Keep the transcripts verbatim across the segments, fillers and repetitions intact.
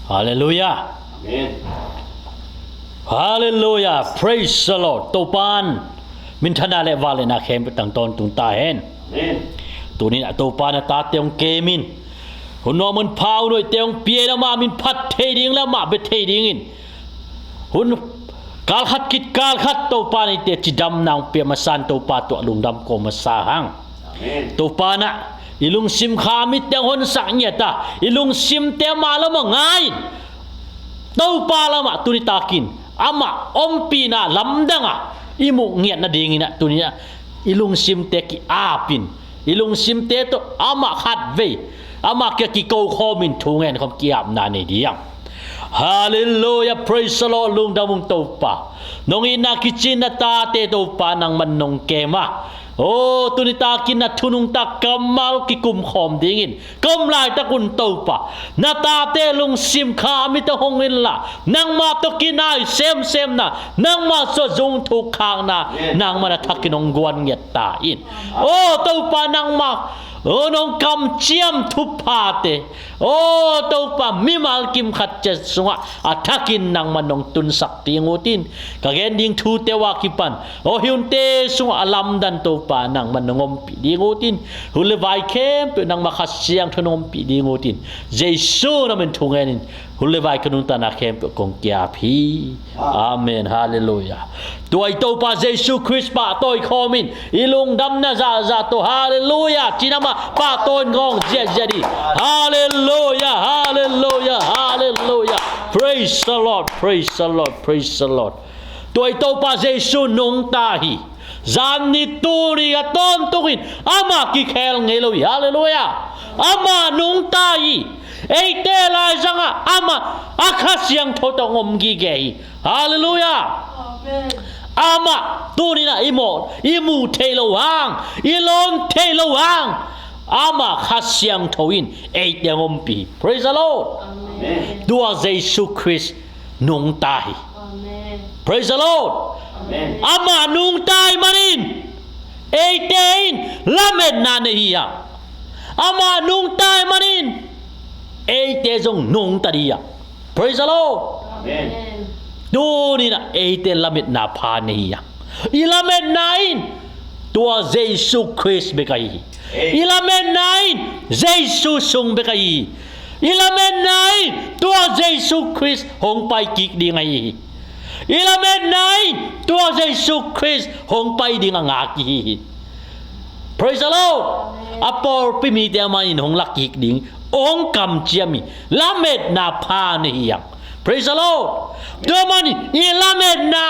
Halleluiah. Amen. Halleluiah. Praise the Lord. Topa'n minthana le vangliatna khempeuh tang tawntung ta hen. Amen. Tuni-in ah Topa'n a tate hong kem in, hun nuam hun pha hun hoihte hong pia in, amah min phat thei ding le amah bia thei dingin hun kal khat khit kal khat Topa'n eite cidamna hong pia masa in, Topa tua lungdam ko masa hang. Amen. Topa'n ah i lungsim kha mitte hong honsak ngiat a, i lungsimte amah lamah nga in, Topa lamah tuni takin amah ompihna lamdang ah i muh ngiat nadingin ah tuni-in ah i lungsimte ki-ap in, i lungsimte tawh amah khatvei amah kiang kiko khawm in thu ngen khawm ki-apna nei ding. Halleluiah, praise the Lord. Lungdam ung Topa, nong itna kici-in na tate Topa nangman nong kem a, aw, tuni takin na thu nungta kammal kikum khawm dingin ka om laitak un Topa, na tate lungsim kha mitte hong inla, nangmah tawh kinai semsemna, nangmah sungah zung thuk khakna, amen, nangman a thakin hong guan ngiat ta in. Aw Topa, nangmah, aw, nong kamciam thuphate, aw Topa, mimal kim khat ciat sungah a thakin nangman nong tunsak ding ut in, ka gen ding thute uh a kipan, aw, hih hunte sungah a lamdang Topa nangman nong ompih ding ut in, hun le vai khempeuh nangmah Kha Siangtho nong ompih ding ut in, Jesu na min thu ngen in hun le vai ka nuntakna khempeuh kong ki-ap hi. Amen. Halleluiah. Tua i Topa Jesu Khrist pahtawi khawm in i lungdamna zahzah tawh, halleluiah, ci-in amah pahtawi ngawng ziahziah ding. Halleluiah, halleluiah, halleluiah. Praise the Lord, praise the Lord, praise the Lord. Tua i Topa Jesu nungta hi. Zan ni tu ni a tawntung in amah kikhel ngei lo hi. Halleluiah. Amah nungta hi. Eite laizangah amah a Kha Siangtho tawh hong om gige hi. Halleluiah. Amen. Amah tuni-in ah i mawh, i muh theih loh hang, i lawm theih loh hang, amah Kha Siangtho in eite hong ompih hi. Praise the Lord. Amen. Tua Jesu Khrist nungta hi. Amen. Praise the Lord. Amen. Amah nungta ahih manin eite in lametna nei hi hang. Amah nungta ahih manin eite zong nungta ding hi hang. Praise the Lord. Amen. Tuni-in ah eite lametna pha nei hi hang. I lametna in tua Jesu Khrist bek ahi hi. Amen. I lametna in Jesu sung bek ahi hi. I lametna in tua Jesu Khrist hong pai kik ding ahi hi. I lametna in tua Jesu Khrist hong pai ding a ngak i hi hi. Praise the Lord. Amen. A pawlpi mite amah in hong lak kik ding hong kamciam hi. Lametna pha nei hi hang. Praise the Lord. Tua ahih manin i lametna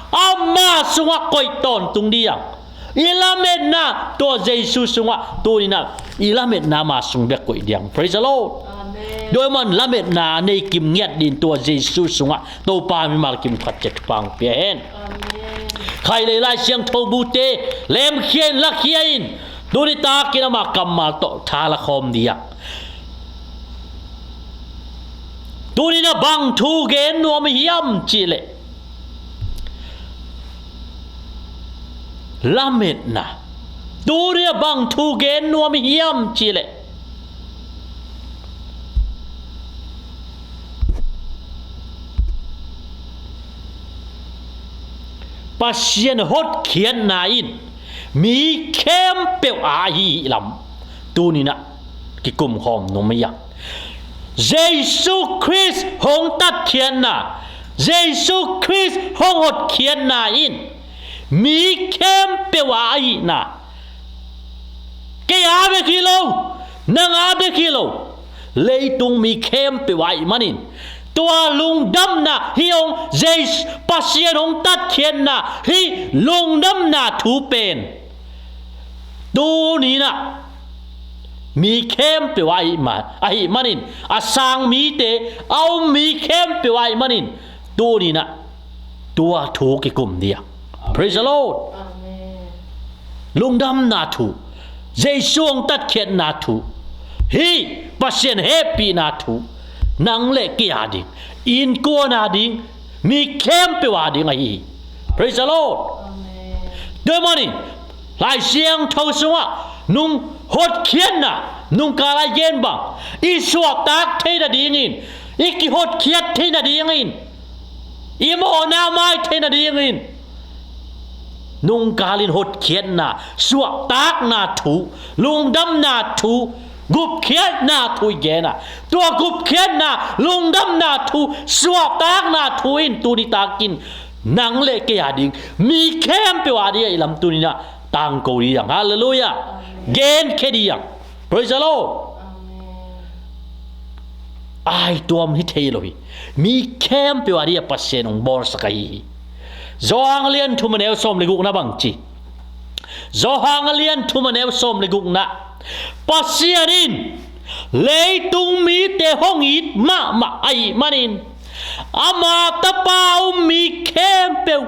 amah sungah koih tawntung ding hi hang. I lametna tua Jesu sungah tuni-in ah i lametna amah sung bek koih ding hi hang. Praise the Lord. Amen. Tua ahih manin lametna nei kim ngiat dingin tua Jesu sungah Topa mimal kim khat ciat pang pia hen. Amen. Khailei Lai Siangtho bute lemkhia in, lakhia in, tuni takin amah kammal tawh tha la khawm ding hi hang. Tuni-in ah bang thu gen nuam i hiam cih leh, lametna. Tuni-in ah bang thu gen nuam i hiam cih leh, Pasian hotkhiatna in mi khempeuh a ahih lam tuni-in ah kikum khawm nuam hi hang. Jesu Khrist hong tatkhiatna, Jesu Khrist hong hotkhiatna in mi khempeuh a ahihna, kei a bek hi lo, nang a bek hi lo, leitung mi khempeuh a ahih manin tua lungdamna hih hong Jesu, Pasian hong tatkhiatna hih lungdamna thu pen tuni-in ah mi khempeuh a ahih ma-, ahih manin, a sang mite, a um mi khempeuh a ahih manin tuni-in ah tua thu kikum ding hi hang. Praise the Lord. Amen. Lungdamna thu, Jesu hong tatkhiatna thu, hih Pasian hehpihna thu nang le kei a ding, innkuan a ding, mi khempeuh a ding ahi hi. Praise the Lord. Amen. Tua ahih manin Lai Siangtho sungah nung hotkhiatna, nung kal a i gen bang, i suahtak thei nadingin, i kihotkhiat theih nadingin, i mawhna mai theih nadingin, nungkalin hotkhiatna, suahtakna thu, lungdamna thu, gupkhiatna thu i gen a, tua gupkhiatna, lungdamna thu, suahtakna thu in tuni takin nang le kei a ding, mi khempeuh a ding a i lamtuninah tangko ding ang. Halleluiah. Genkhia ding ang. Praise the Lord. Ai tuam hi thei lo hi. Mi khempeuh a ding a Pasian hong bawlsak ahi hi. Johan a lian thum a neu sawm le gukna bang ci? Johan a lian thum a neu sawm le gukna, Pasian in leitung mite hong it mahmah ahih manin, ama tapa a um mi khempeuh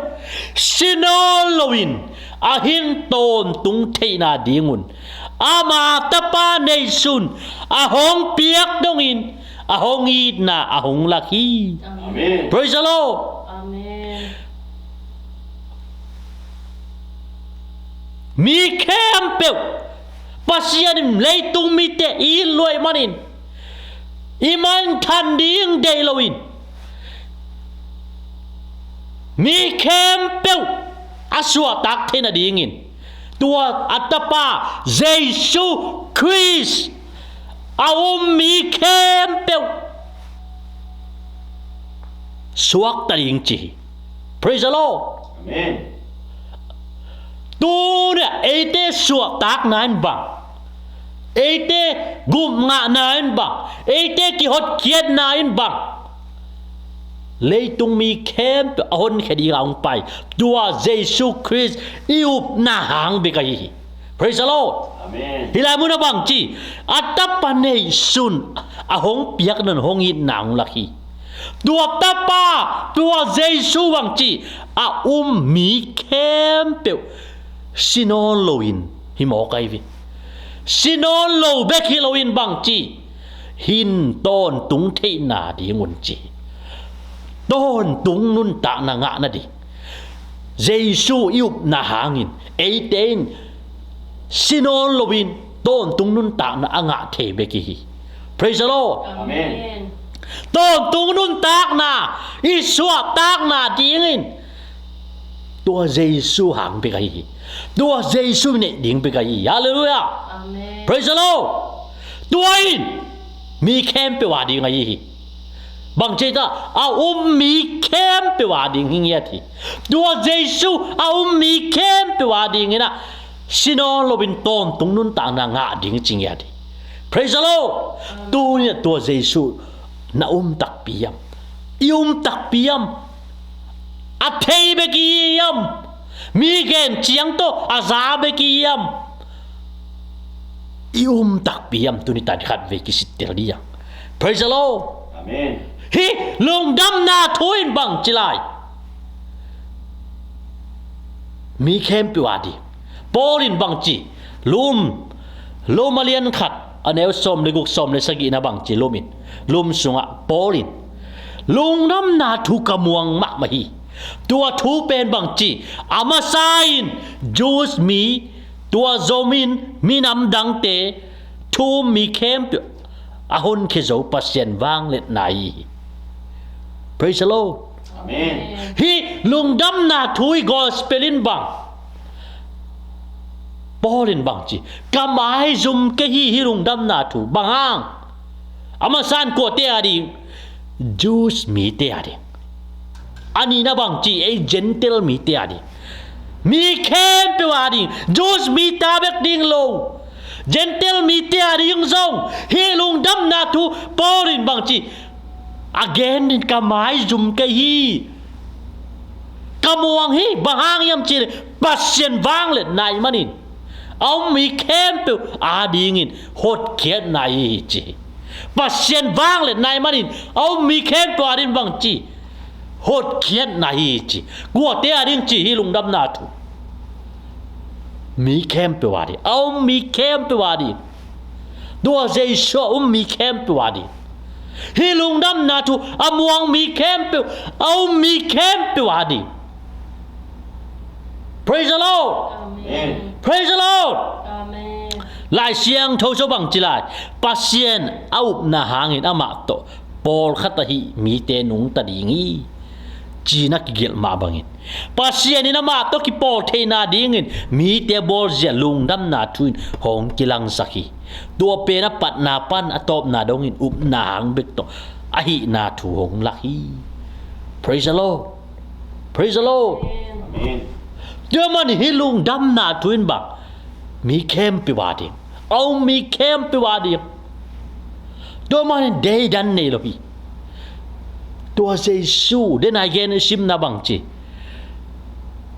si nawn loin a hin tawntung theihna dingun ama tapa neihsun a hong piak dongin a hong itna a hong lak hi. Amen. Praise the Lord. Amen. Mi khempeuh Pasian in leitung mite i it luai manin, i manthan ding deih loin, mi khempeuh a suahtak theih nadingin tua a tapa Jesu Khrist a um mi khempeuh suakta ding ci hi. Praise the Lord. Amen. Tuna eite suahtakna in bang, eite gupngahna in bang, eite kihotkhiatna in bang, leitung mi khempeuh a honkhia ding a hong pai tua Jesu Khrist i upna hang bek ahi hi. Praise the Lord. Amen. Hih lai munah bang ci? A tapa neihsun a hong piak dongin hong itna hong lak hi. Tua tapa, tua Jesu bang ci? A um mi khempeuh si nawn loin, hi mawk ahi hi. Si nawn lo bek hi loin bang ci? Hin tawntung theihna dingun ci hi. Tawntung nuntakna ngah nading, Jesu i upna hangin eite in si nawn loin tawntung nuntakna a ngah thei bek i hi. Praise the Lord. Amen. Tawntung nuntakna i suahtakna dingin tua Jesu hang bek ahi hi. Tua Jesu i neih ding bek ahi hi. Halleluiah. Amen. Praise the Lord. Tua in mi khempeuh a ding ahi hi. Bang ci ta, a um mi khempeuh a ding hi ngiat hi. Tua Jesu a um mi khempeuh a dingin ah si nawn loin tawntung nuntakna ngah ding ci ngiat hi. Praise the Lord. Tuni-ah tua Jesu na um takpi hiam? I um takpi hiam? A thei bek i hiam? Mi gen ciang tawh a za bek i hiam? I um takpi hiam? Tuni tan khatvei kisittel ding hiam? Praise the Lord. Amen. Hih lungdamna thu in bang ci lai? Mi khempeuh a ding. Paul in bang ci? Lum, Lum a lian khat a neu sawm le guk, sawm le sagihna bang ci? Lum in, Lum sungah Paul in, lungdamna thu ka muang mahmah hi. Tua thu pen bang ci? A masa in Jews mi, tua zomin minam dangte thu um mi khempeuh a honkhia zo Pasian vangliatna hi. Praise the Lord. Amen. Hih lungdamna thu i gospel in bang? Paul in bang ci? Ka maizum kei hi hih lungdamna thu. Bang hang? A masa in kuate a ding? Jews mite a ding. A nihna bang ci? Ei Gentile mite a ding. Mi khempeuh a ding. Jews mite a bek ding lo, Gentile mite a ding zong hih lungdamna thu Paul in bang ci? A gen in, ka maizum kei hi. Ka muang hi. Bang hang hiam cih leh Pasian vangliatna ahih manin a um mi khempeuh a dingin hotkhiatna hi ci hi. Pasian vangliatna ahih manin a um mi khempeuh a ding bang ci? Hotkhiatna hi ci. Kuate a ding ci hih lungdamna thu? Mi khempeuh a ding. A um mi khempeuh a ding. Tua Jesu a um mi khempeuh a ding. Hih lungdamna thu a muang mi khempeuh, a um mi khempeuh a ding. Praise the Lord. Amen. Praise the Lord. Amen. Lai Siangtho sung bang ci lai? Pasian a upna hangin amah tawh pawlkhat ahi mite nungta ding hi, ci-in a kigelh mah bangin, Pasian in amah tawh kipawl theihna dingin mite bawlzia lungdamna thu in hong kilangsak hi. Tua pen a patna pan a tawpna dongin upna hang bek tawh ahihna thu hong lak hi. Praise the Lord. Praise the Lord. Amen. Tua manin hih lungdamna thu in bang, mi khempeuh a ding, a um mi khempeuh a ding. Tua manin deidan nei lo hi. Tua Jesu, den a i gen i simna bang ci,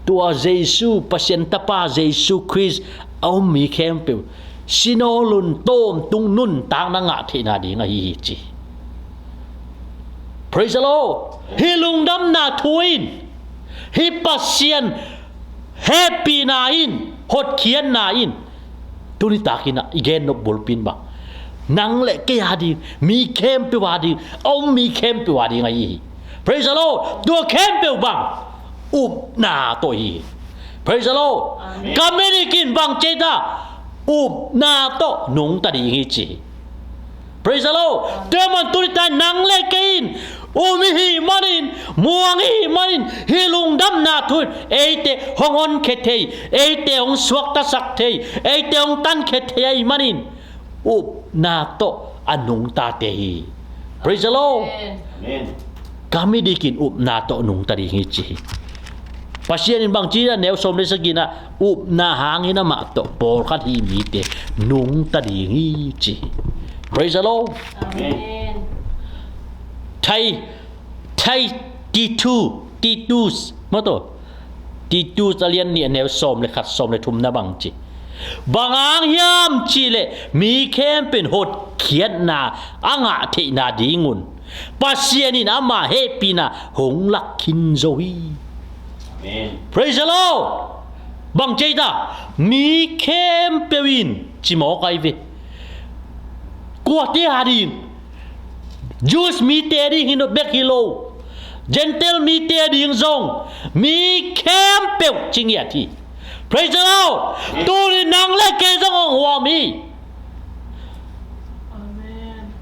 tua Jesu, Pasian Tapa Jesu Khrist a um mi khempeuh sinawl un tawmtung nuntakna ngah theihna ding ahi hi ci. Praise the Lord. Hih lungdamna thu in, hih Pasian hehpihna in, hotkhiatna in, tuni takin ah i gen nop bulpi in bang, nang le kei a ding, mi khempeuh a ding, a um mi khempeuh a ding ahi hi. Praise the Lord. Tua khempeuh bang, upna tawh hi. Praise the Lord. Amen. Ka midik in bang ci ta, upna tawh nungta ding hi ci hi. Praise the Lord. Tua man tuni ta nang le kei in um i hih manin, muang i hih manin, hih lungdamna thu in eite hong honkhia thei, eite hong suaktasak thei, eite hong tankhia thei ahih manin, upna tawh a nungtate hi. Praise the Lord. Amen. Amen. Ka midik in upna tawh nungta ding hi ci hi. Pasian in bang ci a, neu sawm le sagihna, upna hangin amah tawh pawlkhat hi mite nungta ding hi ci hi. Praise the Lord. Amen. Thai, Thai Titu, Titus, maw taw, Titus a lian nih a neu sawm le khat, sawm le thumna bang ci. Bang hang hiam cihleh mi khempeuh in hotkhiatna a ngah theihna dingun Pasian in ama hehpihna hong lak khin zo hi. Amen. Praise the Lord. Bang ci ta, mi khempeuh in ci mawk ai ve. Kuate a ding, Jews mite ding hi bek hi lo, Gentile mite ding zong, mi khempeuh ci ngiat hi. Praise the Lord. Tuni nang le kei zong hong huam hi. Amen.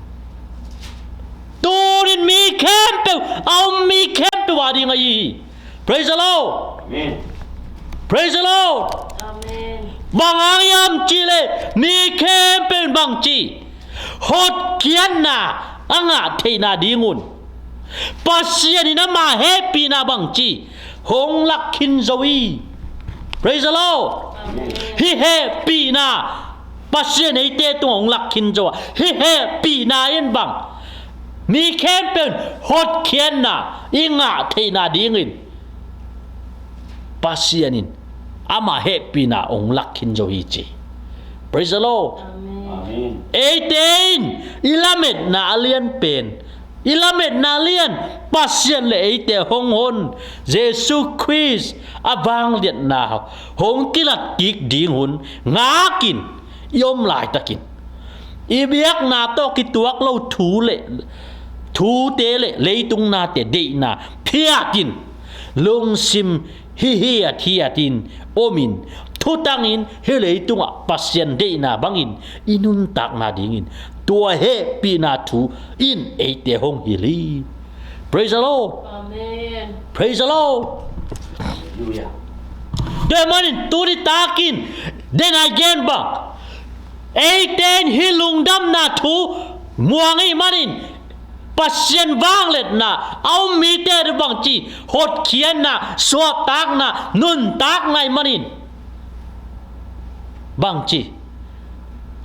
Tuni mi khempeuh, a um mi khempeuh a ding ahi hi. Praise the Lord. Amen. Praise the Lord. Amen. Bang hang hiam cihleh mi khempeuh in bang ci, hotkhiatna a ngah theihna dingun Pasian in ama hehpihna bang ci hong lak khin zo hi. Praise the Lord. Amen. Hih hehpihna Pasian eite tungah hong lak khin zo a, hih hehpihna in bang, mi khempeuh in hotkhiatna i ngah theihna dingin Pasian in ama hehpihna hong lak khin zo hi ci. Praise the Lord. Amen. Amen. Eite in i lametna a lian pen, i lametna lian, Pasian le eite hong hon Jesu Khrist a vangliatna hong kilat kik ding hun ngakin i om laitakin, i biakna tawh kituak lo thu le, thute le leitung nate deihna phiatin, lungsim hihiat hiatin omin, thutangin hih leitungah Pasian deihna bangin i nuntakna dingin tua hehpihna thu in eite hong hilh hi. Praise the Lord. Amen. Praise the Lord. Hallelujah. Tua manin tuni takin, den a i gen bang, eite in hih lungdamna thu muang i hih manin, Pasian vangliatna a um mite bang ci, hotkhiatna, suahtakna, nuntakna i hih manin bang ci,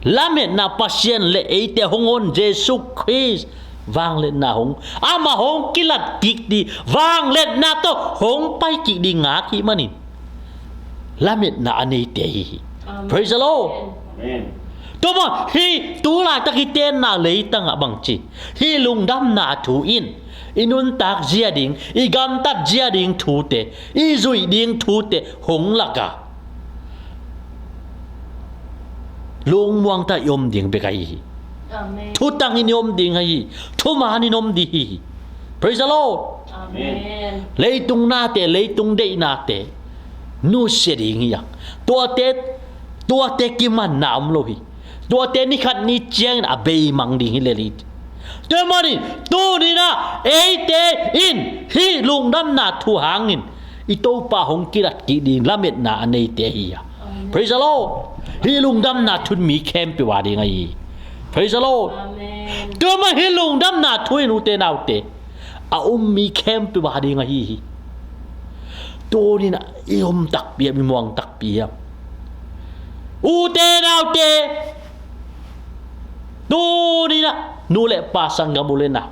lametna Pasian le eite hong hon Jesu Khrist vangliatna hong, ama hong kilat kik ding, vangliatna tawh hong pai kik ding ngak i hih manin lametna a neite hi hi. Amen. Praise the Lord. Amen. Tua bang hih tu laitak i tenna leitang ah bang ci, hih lungdamna thu in i nuntak zia ding, i gamtat zia ding thute, i zuih ding thute hong lak a, lungmuang ta i om ding bek ahi hi. Amen. Thutangin i om ding ahi hi. Thumanin om ding hi hi. Praise the Lord. Amen. Leitung nate, leitung deihnate nusia ding hi a, tuate, tuate kimanna om lo hi. Tuate nikhat ni ciangin a beimang ding hi lel hi. Tua manin tuni-in ah eite in hih lungdamna thu hangin i Topa hong kilat kik ding lametna a neite hi a. Praise the Lord. Hih lungdamna thu in mi khempeuh a ding ahi hi. Praise the Lord. Tua manin hih lungdamna thu in, ute naute, a um mi khempeuh a ding ahi hi. Tuni-in ah i um takpi hiam, i muang takpi hiam? Ute naute, tuni-in ah nu le pa, sanggam u le nau,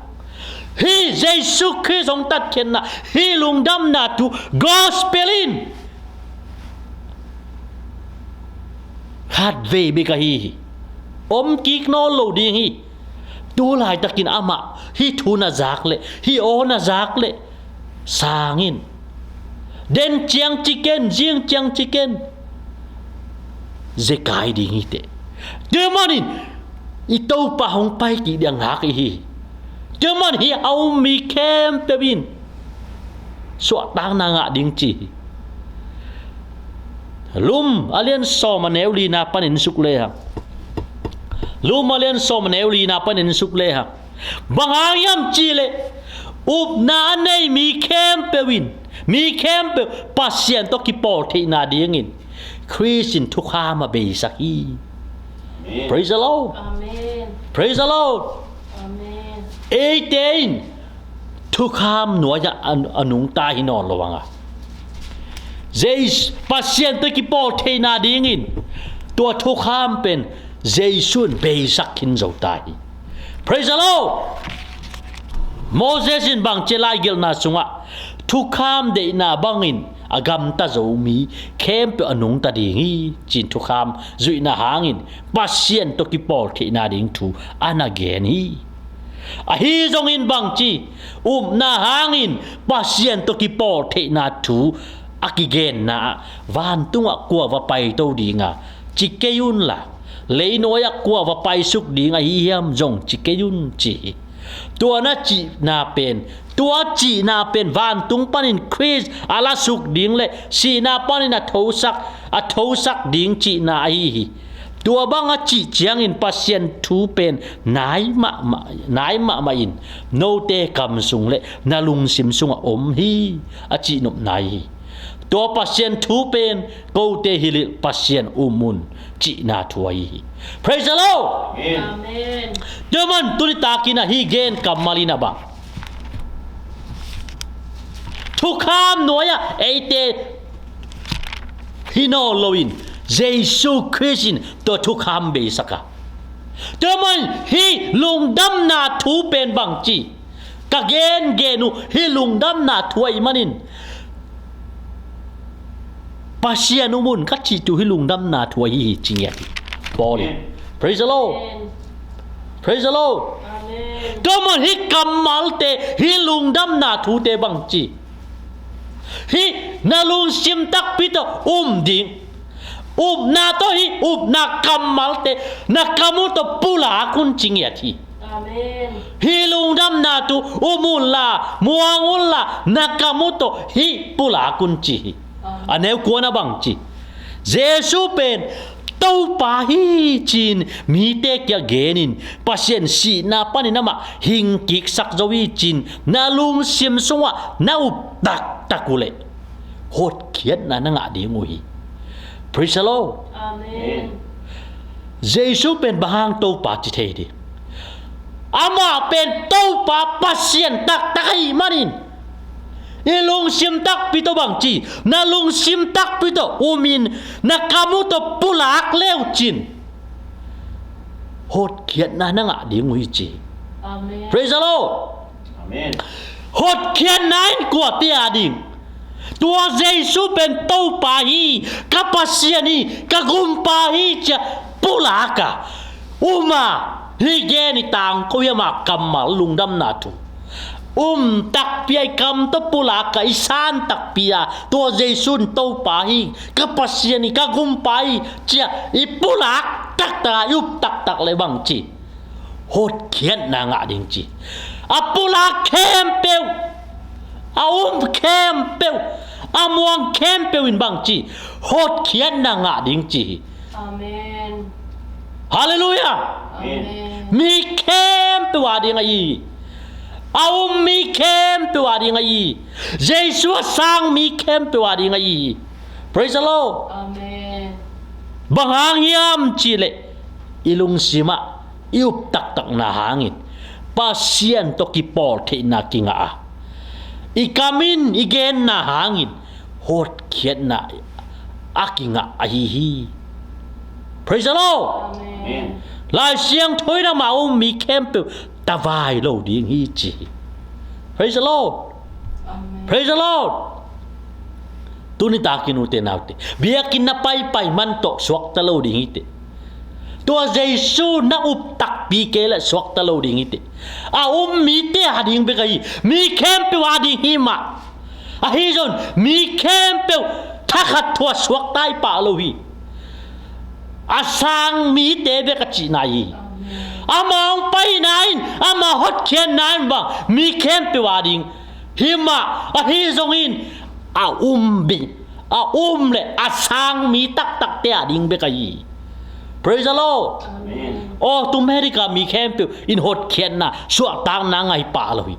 hih Jesu Khrist hong tatkhiatna, hih lungdamna thu, gospel in khatvei bek ahi hi. Om kik nawn lo ding hi. Tu laitakin amah hih thu na zak leh, hih aw na zak leh, sang in. Den ciang ci ken, zing ciang ci ken, zekai ding hi teh. Tua manin i Topa hong pai kik ding a ngak i hi hi. Tua manin hih a um mi khempeuh in suahtakna ngah ding ci hi. Rom a lian sawm a neu lina panin suk lehang, Rom a lian sawm a neu lina panin suk lehang, bang hang hiam cih leh upna a nei mi khempeuh in, mi khempeuh Pasian tawh kipawl theihna dingin Khrist in thukham a beisak hi. Praise the Lord. Praise the Lord. Eite in thukham nuai-ah a, a nungta hi nawn lo hang a, Jesu, Pasian tawh kipawl theihna dingin tua thukham pen Jesu in beisak khin zo ta hi. Praise the Lord. Moses in bang ci a, laigelhna sungah thukham deihna bangin a gamta zo mi khempeuh a nungta ding hi, ci-in thukham zuihna hangin Pasian tawh kipawl theihna ding thu a na gen hi. Ahi zongin bang ci, upna hangin Pasian tawh kipawl theihna thu a kigenna ah vantungah kua va paito ding a ci kei unla, leinuai-ah kua va paisuk ding ahi hiam zong ci kei un, ci hi. Tua na cihna pen, tua cihna pen vantung panin Khrist a lasuk ding le sihna panin a thosak, a thosak ding cihna ahi hi. Tua bang a cih ciangin Pasian thu pen nai mahmah, nai mahmah in note kam sung le na lungsim sungah om hi, a cihnopna ahi hi. Tua Pasian thu pen kote hilh leh Pasian um un cihna thu ahi hi. Praise the Lord. Tua manin tuni takin ah hih gen kammal in ah bang, thukham nuai-ah eite hi nawn loin Jesu Khrist in tua thukham beisak a. Tua manin hih lungdamna thu pen bang ci, ka gengen uh hih lungdamna thu ahih manin Pasian um un ka cih tu hih lungdamna thu ahi hi, ci ngiat hi. Paul in. Praise the Lord. Praise the Lord. Tua manin hih kammalte, hih lungdamna thute bang ci, hih na lungsim takpi tawh um ding, upna tawh hih upna kammalte na kam uh tawh pulak un, ci ngiat hi. Hih lungdamna thu um unla, muang unla, na kam uh tawh hih pulak un, ci hi. A neu kuana bang ci, Jesu pen Topa hi ci-in mite kiangah genin Pasian sihna panin amah hingkiksak zo hi ci-in na lungsim sungah na up taktak uh leh hotkhiatna na ngah ding uh hi. Praise the Lord. Jesu pen bang hang Topa ci thei ding? Amah pen Topa Pasian taktak ahih manin i lungsim takpi tawh bang ci, na lungsim takpi tawh umin na kam uh tawh pulak le uh cin hotkhiatna na ngah ding uh hi, ci. Praise the Lord. Hotkhiatna in kuate a ding? Tua Jesu pen Topa hi, ka Pasian hi, ka Gumpa hi, ci-a pulak a, um a, hih gen i tangko hiam a kammal lungdamna thu um takpi a, i kam tawh pulak a, i san takpi a, tua Jesu in Topa hi, ka Pasian hi, ka Gumpa hi, ci-a i pulak taktak a, i up taktak leh bang ci? Hotkhiatna ngah ding ci. A pulak khempeuh, a um khempeuh, a muang khempeuh in bang ci? Hotkhiatna ngah ding ci hi. Halleluiah. Amen. Mi khempeuh a ding ahi hi. A um mi khempeuh a ding ahi hi. Jesu a sang mi khempeuh a ding ahi hi. Praise the Lord. Amen. Bang hang hiam cihleh i lungsimah i up taktakna hangin, Pasian tawh kipawl theihna kingah a, i kam in i genna hangin hotkhiatna a kingah ahi hi. Praise the Lord. Amen. Lai Siangtho in amah a um mi khempeuh tavai lo ding hi ci hi. Praise the Lord. Amen. Praise the Lord. Tuni takin ute naute, biakinn na paipai man tawh suakta lo ding hi teh. Tua Jesu na up takpi kei leh suakta lo ding hi teh. A um mite a ding bek ahi, mi khempeuh a ding hi mah. Ahi zong mi khempeuh thakhat thu-a suakta hi pah lo hi. A sang mite bek a cihna hi. Amah hong paina in, amah hotkhiatna in bang mi khempeuh a ding hi mah. Ahi zongin a um bek, a um le a sang mi taktakte a ding bek ahi hi. Praise the Lord. Amen. Aw, tu America mi khempeuh in hotkhiatna, suahtakna ngah hi pah lo hi.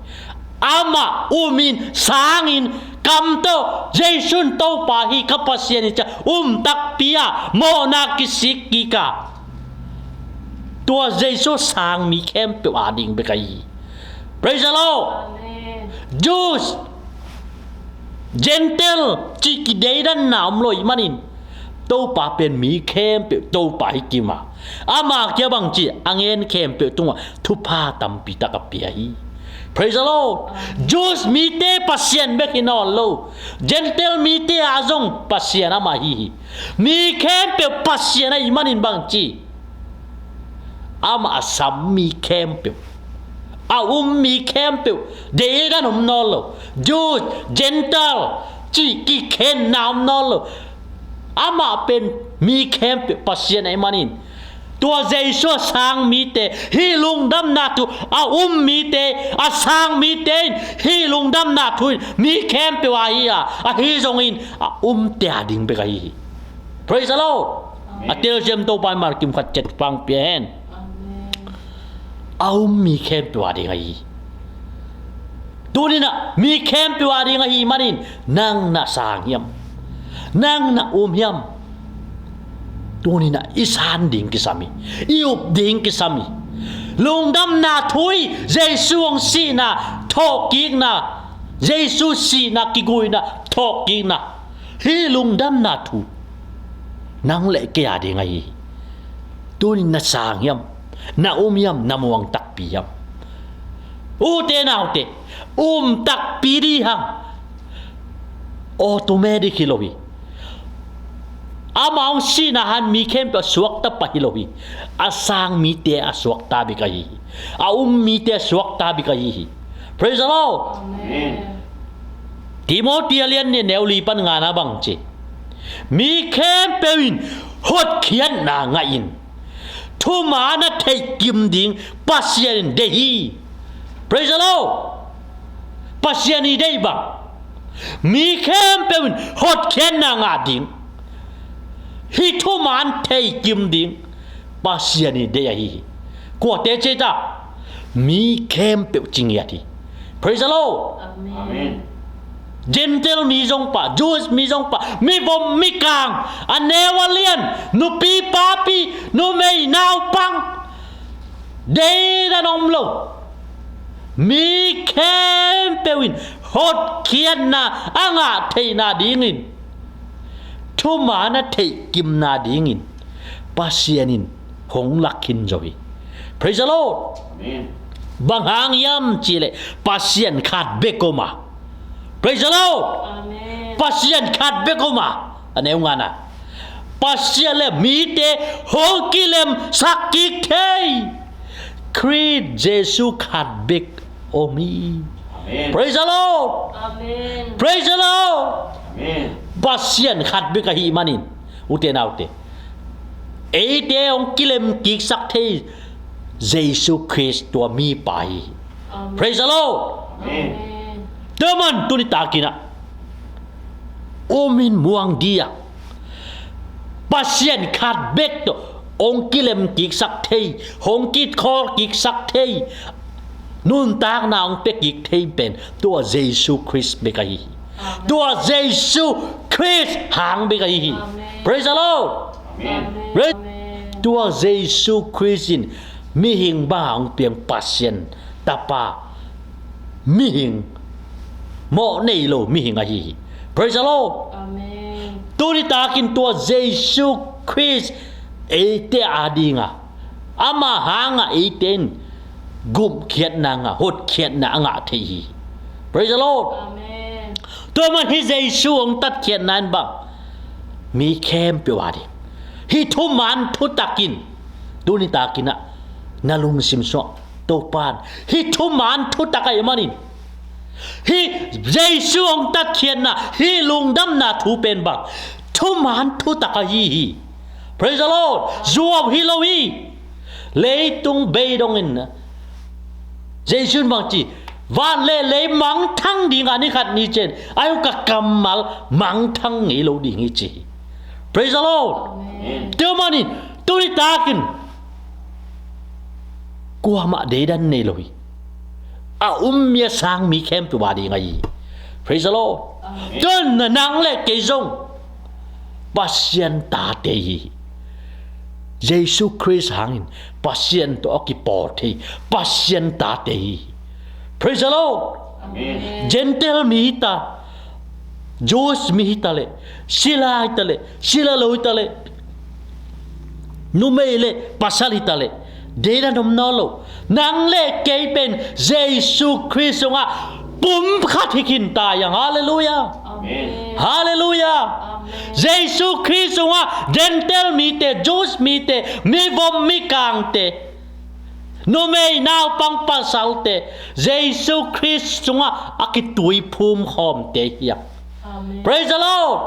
Amah um in, sang in, kam tawh, Jesu in Topa hi, ka Pasian hi ci-a um takpi a, mawhna kisik kik a, tua Jesu sang mi khempeuh a ding bek ahi hi. Praise the Lord. Amen. Jews, Gentile cih kideidanna om lo ahih manin, Topa pen mi khempeuh Topa hi kim a, ama kiang bangci a ngen khempeuh tungah thupha tampi tak a pia hi. Praise the Lord. Jews mite Pasian bek hi nawn lo, Gentile mite ah zong Pasian amah hi hi. Mi khempeuh Pasian ahih manin bangci, amah a sam mi khempeuh, a um mi khempeuh, deidan om nawn lo, Jews, Gentile cih kikhenna om nawn lo, amah pen mi khempeuh Pasian ahih manin, tua Jesu a sang mite, hih lungdamna thu a um mite, a sang mite in hih lungdamna thu in mi khempeuh a hi a, ahi zongin a umte a ding bek ahi hi. Praise the Lord. Amen. A telsiam Topa in Malkim khat ciat pang pia hen. Amen. A um mi khempeuh a ding ahi hi. Tuni-in ah mi khempeuh a ding ahih manin, nang na sang hiam? Nang na um hiam? Tuni-in ah i san ding kisam hi. I up ding kisam hi. Lungdamna thu hi, Jesu hong sihna thawhkikna, Jesu sihna kiguihna thawhkikna. Hih lungdamna thu nang le kei a ding ahi hi. Tuni-in na sang hiam? Na um hiam? Na muang takpi hiam? Ute naute, um takpi dih hang. Automatic hi lo hi. Amah hong sihna hang mi khempeuh a suakta pah hi lo hi. A sang mite a suakta bek ahi hi. A um mite a suakta bek ahi hi. Praise the Lord. Amen. Timothy a lian nih, neu li pan ngana bang ci? Mi khempeuh in hotkhiatna ngah in, thuman a theihkim ding Pasian in deih hi. Praise the Lord. Pasian in deih bang, mi khempeuh in hotkhiatna ngah ding, hih thuman theihkim ding Pasian in deih ahi hi. Kuate ci ta? Mi khempeuh ci ngiat hi. Praise the Lord. Amen. Amen. Gentile mi zong pah, Jews mi zong pah, mivom mikang, a neu a lian, nupi papi, numei naupang, deidan om lo, mi khempeuh in hotkhiatna a ngah theihna dingin, thuman a theihkimna dingin Pasian in hong lak khin zo hi. Praise the Lord. Amen. Bang hang hiam cihleh Pasian khat bek om a. Praise the Lord. Amen. Pasian khat bek om a. A neu ngana, Pasian le mite hong kilemsak kik thei Khrist Jesu khat bek om hi. Amen. Praise the Lord. Amen. Praise the Lord. Amen. Pasian khat bek ahih manin, ute naute, eite hong kilemkiksak thei Jesu Khrist tua mipa hi. Amen. Praise the Lord. Amen. Amen. Tua man tuni takin ah um in muang dih a, Pasian khat bek tawh hong kilem kiksak thei, hong kikhawl kiksak thei, nuntakna hong pia kik thei pen tua Jesu Khrist bek ahi hi. Tua Jesu Khrist hang bek ahi hi. Praise the Lord. Praise. Tua Jesu Khrist in mihing bang hong piang, Pasian Tapa, mihing, mawh nei lo mihing ahi hi. Praise the Lord. Tuni takin tua Jesu Khrist eite adinga, ama hanga eite in gupkhiatna ngah, hotkhiatna a ngah thei hi. Praise the Lord. Tua man hi Jesu hong tatkhiatna in bang, mi khempeuh ading, hih thuman thutak in, tuni takin ah na lungsim sungah, Topa in hih thuman thutak ahih manin, hih Jesu hong tatkhiatna, hih lungdamna thu pen bang, thuman thutak ahi hi. Praise the Lord. Zuau hi lo hi. Leitung bei dongin, Jesu in bang ci, van le lei mangthang ding a, ni khat ni ciang, ahi zong ka kammal mangthang ngei lo ding hi, ci hi. Praise the Lord. Tua manin tuni takin kuamah deidan nei lo hi. A um mi a sang mi khempeuh ading ahi hi. Praise the Lord. Tua na, nang le kei zong Pasian tate hi. Jesu Khrist hangin Pasian tawh a kipawl thei Pasian tate hi. Praise the Lord. Gentile mi hi ta, Jews mi hi ta leh, sila hi ta leh, sila lo hi ta leh, numei le pasal hi ta leh, deidan om nawn lo. Nang le kei pen Jesu Khrist sungah pum khat hi khin ta hi hang. Halleluiah. Halleluiah. Jesu Khrist sungah Gentile mite, Jews mite, mivom mikangte, numei naupang pasalte, Jesu Khrist sungah a kituiphum khawmte hi hang. Praise the Lord.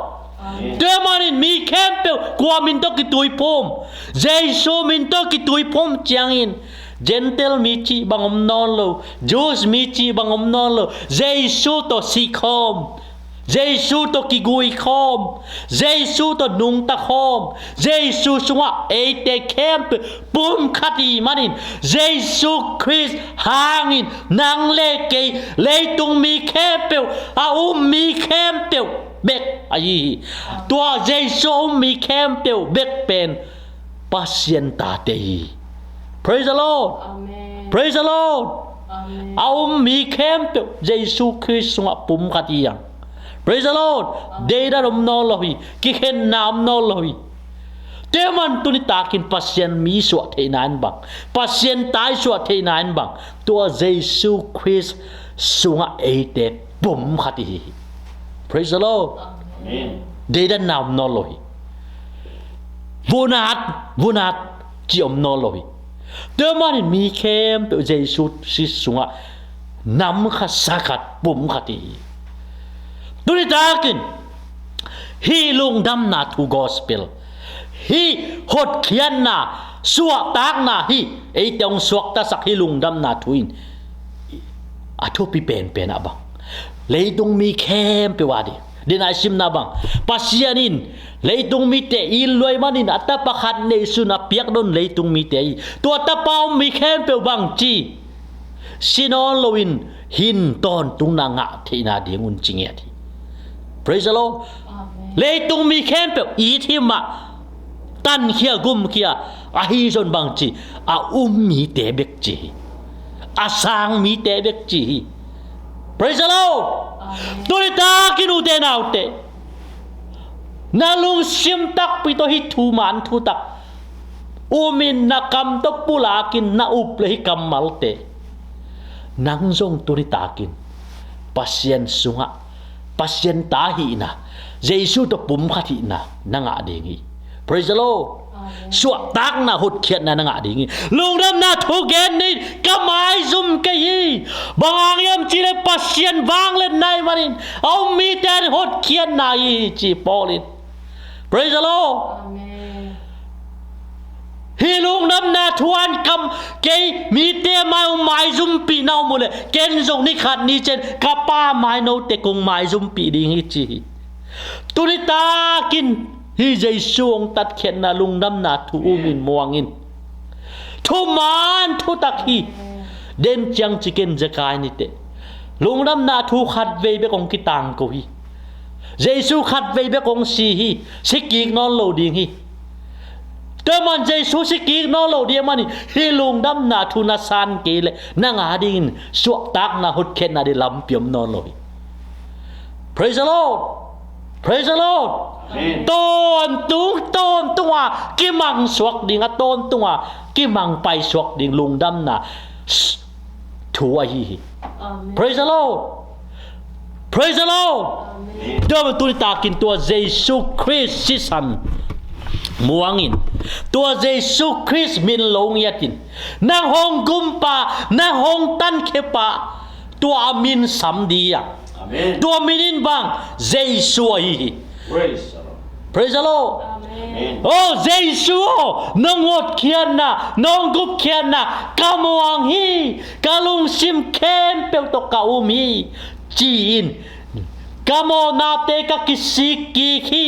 Tua manin mi khempeuh kua min tawh kituiphum? Jesu min tawh kituiphum ciangin Gentile mi cih bang om nawn lo, Jews mi cih bang om nawn lo. Jesu tawh sih khawm, Jesu tawh kigui khawm, Jesu tawh nungta khawm, Jesu sungah eite khempeuh pum khat hi manin, Jesu Khrist hangin nang le kei, leitung mi khempeuh, a um mi khempeuh bek ahi hi. Tua Jesu a um mi khempeuh bek pen Pasian tate hi. Praise the Lord. Praise the Lord. A um mi khempeuh Jesu Khrist sungah pum khat hi hang. Praise the Lord. Deidan om nawn lo hi. Kikhenna om nawn lo hi. Tua man tuni takin Pasian mi suah theihna in bang, Pasian ta i suah theihna in bang, tua Jesu Khrist sungah eite pum khat ihi hi. Praise the Lord. Deidanna om nawn lo hi. Vunat, vunat ci om nawn lo hi. Tua manin mi khempeuh Jesu Khrist sungah nam khat, sa khat, pum khat ihi hi. Tuni takin hih lungdamna thu, gospel, hih hotkhiatna, suahtakna, hih eite hong suaktasak hih lungdamna thu in a thupi penpen ah bang, leitung mi khempeuh a ding, dena i simna bang, Pasian in leitung mite it lua ahih manin a tapa khat neisun a piakdon leitung mite hi. Tua tapa om mi khempeuh bang ci, si nawn loin hih tawntungna ngah theihna ding un ci ngiat hi. Praise the Lord. Leitung mi khempeuh it hi mah, tankhia, gumkhia, ahi zong bang ci, a um mite bek ci hi. A sang mite bek ci hi. Praise the Lord. Tuni takin ute naute, na lungsim takpi tawh hih thuman thutak umin, na kam tawh pulakin na up le hih kammalte, nang zong tuni takin Pasian sungah Pasian ta hihna, Jesu tawh pum khat hihna na ngah ding hi. Praise the Lord. Suahtakna, hotkhiatna na ngah ding hi. Lungdamna thu gen ni, ka maizum kei hi. Bang hang hiam cih leh Pasian vangliatna ahih manin a um mite a ding hotkhiatna hi, ci Paul in. Praise the Lord. Hih lungdamna thu in kam, kei mite mai uh maizumpihna om uh leh ken zong ni khat ni ciang ka Pa mai note kong maizumpih ding hi, ci hi. Tuni takin Hih Jesu hong tatkhiatna lungdamna thu um in muang in. Thuman thutak hi. Den ciang ciken Zekai nite. Lungdamna thu khatvei bek hong kitangko hi. Jesu khatvei bek hong si hi. Si kik nawn lo ding hi. Tua man Jesu si kik nawn lo ding a manin hih lungdamna thu na san kei leh nang a dingin suahtakna hotkhiatna ding lampi om nawn lo hi. Praise the Lord. Praise the Lord. Amen. Tawntung, tawntunga kimang suak ding, a tawntunga kimang pai suak ding lungdamna thu ahi hi. Amen. Praise the Lord. Praise the Lord. Amen. Tua tuni takin tua Jesu Khrist sisan muangin, tua Jesu Khrist min lo ngiatin, nang hong gumpa, nang hong tankhia pa, tua a min sam ding a. Amen. Tua min in bang Jesu ahi hi. Praise the Lord. Praise the Lord. Amen. Oh Jesu aw, nong hotkhiatna, nong gupkhiatna ka muang hi. Ka lungsim khempeuh tawh ka um hi, ci-in ka mawhnate ka kisik kik hi.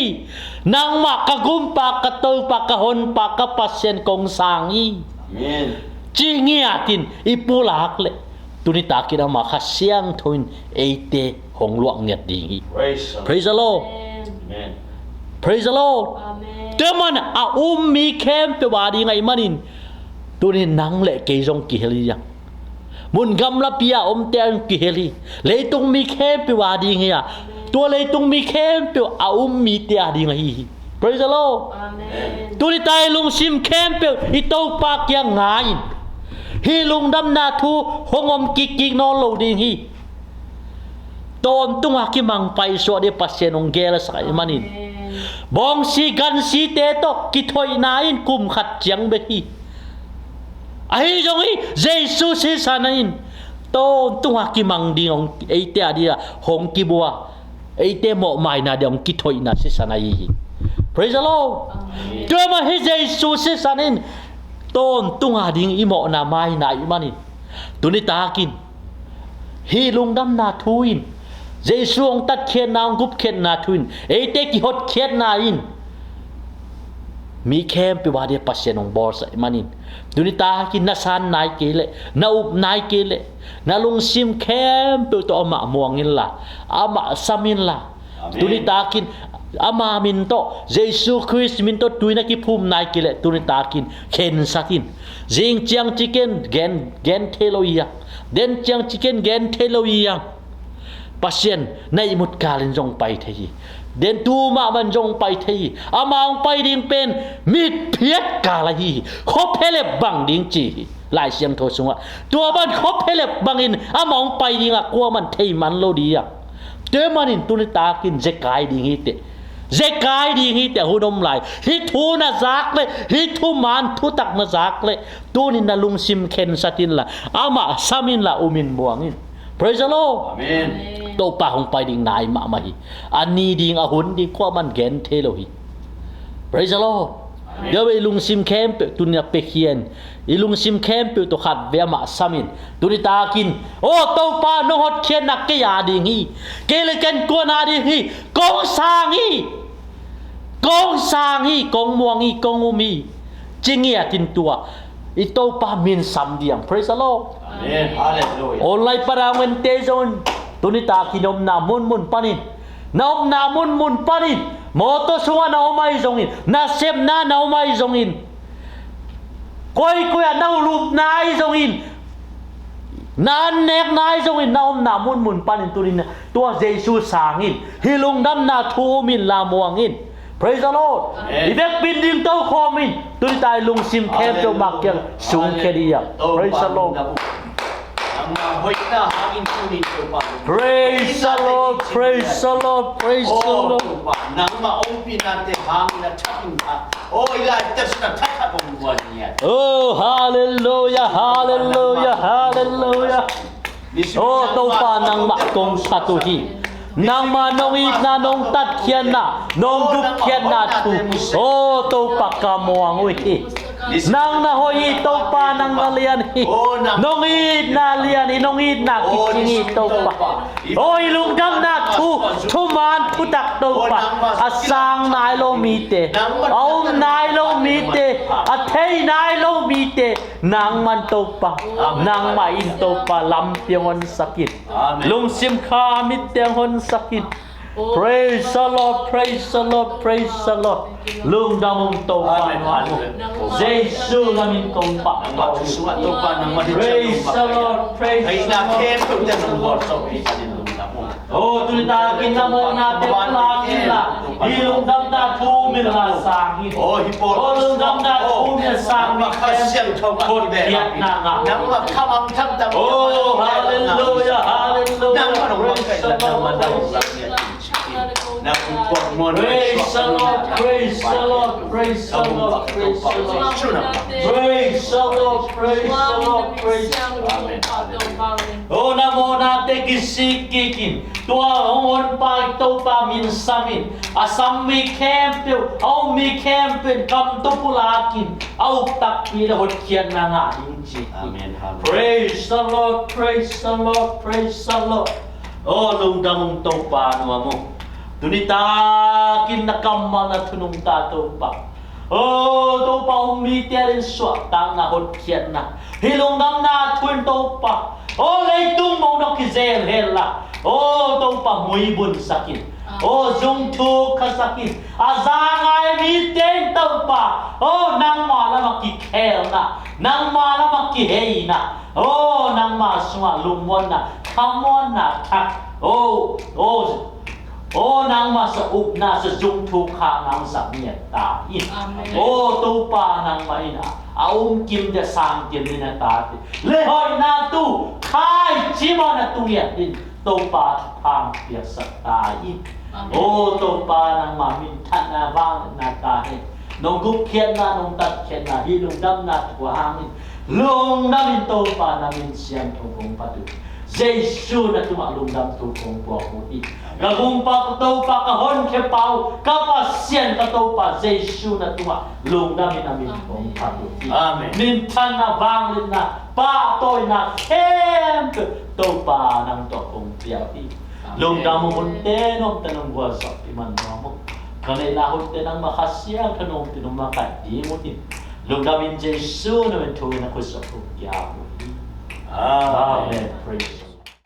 Nangmah ka gumpa, ka Topa, ka honpa, ka Pasian kong sang hi. Amen. Ci ngiatin i pulak leh tuni takin ama Kha Siangtho in eite hong luah ngiat ding hi. Praise the Lord. Praise the Lord. Amen. Praise the Lord. Amen. Tua man a um mi khempeuh a ding ahih manin tuni nang le kei zong kihel hi a. Mun gamlapi a omte a ding kihel hi. Leitung mi khempeuh a ding hi a. Tua leitung mi khempeuh a um mite a ding ahi hi. Praise the Lord. Amen. Tuni ta i lungsim khempeuh i Topa kiang ngai in. Hih lungdamna thu hong om kikkik nawn lo ding hi. Tawntunga kimang paisuah ding Pasian hong gelsak ahih manin. Amen. Bawngsi gansite tawh kithoihna in kum khat ciang bek hi. Ahi zongin Jesu sisan in tawntunga kimang ding hong eite a ding a hong kibua. Eite mawhmaina ding hong kithoihna sisan ahi hi. Praise the Lord. Amen. Tua mah hi Jesu sisan in tawntunga ding i mawhna maina ahih manin. Tuni takin hih lungdamna thu in, Jesu hong tatkhiatna, hong gupkhiatna thu in, eite kihotkhiatna in mi khempeuh a ding Pasian hong bawlsak ahih manin. Tuni takin na san nai kei leh, na up nai kei leh, na lungsim khempeuh tawh amah muang inla, amah sam inla. Amen. Tuni takin ama min tawh, Jesu Khrist min tawh tui na kiphum nai kei leh tuni takin khensat in. Zing ciang ciken gen, gen thei lo hi a. Den ciang ciken gen thei lo hi a. Pasian na ihmut kalin zong pai thei hi. Den tu mahmah in zong pai thei hi. Ama hong pai ding pen mitphiat kal ahi hi. Khuaphelep bang ding ci hi. Lai Siangtho sungah tua bang khuaphelep bangin ama hong pai ding a kuaman thei man lo ding a. Tua manin tuni takin zekai ding hi teh. Zekai ding hi teh, hun om lai. Hih thu na zak leh, hih thuman thutak na zak leh, tunin na lungsim khensat inla, amah sam inla, um in muang in. Praise the Lord. Amen. Topa hong pai ding nai mahmah hi. A ni ding, a hun ding kuaman gen thei lo hi. Praise the Lord. Amen. Tua bang i lungsim khempeuh tuni a pia khin, i lungsim khempeuh tawh khatvei amah sam in. Tuni takin, aw Topa, nong hotkhiatna kei a ding hi. Kei le ken kuan a ding hi. Kong sang hi. Kong sang hi, kong muang hi, kong um hi. Ci ngiatin tua i Topa min sam ding. Praise the Lord. Amen. Hallelujah. Online pan a hong ente zong tuni takin omna munmun panin, na omna munmun panin, mawtaw sungah na om ahi zongin, nasepna na om ahi zongin, koikoi ah na ulupna ahi zongin, na annekna ahi zongin, na omna munmun panin tunin tua Jesu sang in. Hih lungdamna thu um inla muang in. Praise the Lord. Amen. I vekpi in ding tokhawm in. Tuni ta i lungsim khempeuh mah kiang sungkhia ding. Praise the Lord. Praise the Lord. Praise the Lord. Praise the Lord. Nangmah ompihnate hangin a thak in, a, oh, i lai tepsina thak thak om buan niat. Oh, hallelujah, hallelujah, hallelujah. Oh Topa, nangmah kong that uh hi. Nangmah nong itna, nong tatkhiatna, nong gupkhiatna thu, oh Topa, ka muang uh hi. Nang na hoih hi Topa, nang na lian hi. Nong itna lian hi, nong itna kicing hi Topa. Aw, i lungdamna thu, thuman thutak Topa, a sang nai lo mite, a um nai lo mite, a thei nai lo mite, nangman Topa, nangmah in Topa lampi hong honsak in. Lungsim kha mitte hong honsak in. Praise the Lord, praise the Lord, praise the Lord. Lungdam ung Topa, nuam ung. Jesu na min kong pahtawi. Praise the Lord, praise the Lord. Oh, tuni takin na mawhnate pulak inla, hih lungdamna thu min la sang in. Oh, lungdamna thu min la sang in. Hotkhiatna ngah. Oh, hallelujah, hallelujah. Praise the Lord, praise the Lord. Praise the Lord, praise the Lord, praise the Lord, praise the Lord. Praise the Lord, praise the Lord, praise the Lord. Oh, na mawhnate kisik kik in. Tua hong honpa Topa min sam in. A sam mi khempeuh, a um mi khempeuh in kam tawh pulak in. A uk takpi leh hotkhiatna ngah ding ci. Amen. Praise the Lord, praise the Lord, praise the Lord. Oh, lungdam ung Topa, nuam ung. Tuni takin na kammal na thu nungta Topa. Oh, Topa, um mite adingin suahtakna, hotkhiatna, hih lungdamna thu in Topa, oh, leitung mawh nong kizel hen la, oh, Topa, muibun sak in. Oh, zung thuk kha sak in. A za ngai mite in Topa, oh, nangma lamah kikhelna, nangma lamah kiheina, oh, nangma sungah lungmuanna, khamuanna thak, oh, oh, oh, nangma sa upna sa zung thuk kha nangma sa miat ta in. Amen. Oh, Topa, nangmah in a, a um kim ding, a sang kim ding na tate leh hoihna tu, khaici mawhna tu ngiat in Topa, thupha piaksak ta in. Amen. Oh, Topa, nangma minthanna, vangliatna ta hen. Nong gupkhiatna, nong tatkhiatna, hih lungdamna thu hangin lungdam in Topa, na min siangtho kong phat uh hi. Jesu na tungah lungdam thu kong puak uh hi. Ka Gumpa, ka Topa, ka honkhia pa uh, ka Pasian, ka Topa, Jesu na tungah lungdam in na min kong phat uh hi. Amen. Minthanna, vangliatna, pahtawina khempeuh Topa, nang tawh kong pia uh hi. Amen. Lungdam ung. Hunte nuamte nong gualzawhpih man nuam ung. Ka neihna hunte nangma Kha Siangtho nong pia, nong makaih ding uh hi. Lungdam in Jesu na min thang in, na khut sung kong kiam uh hi. Amen. Amen. Praise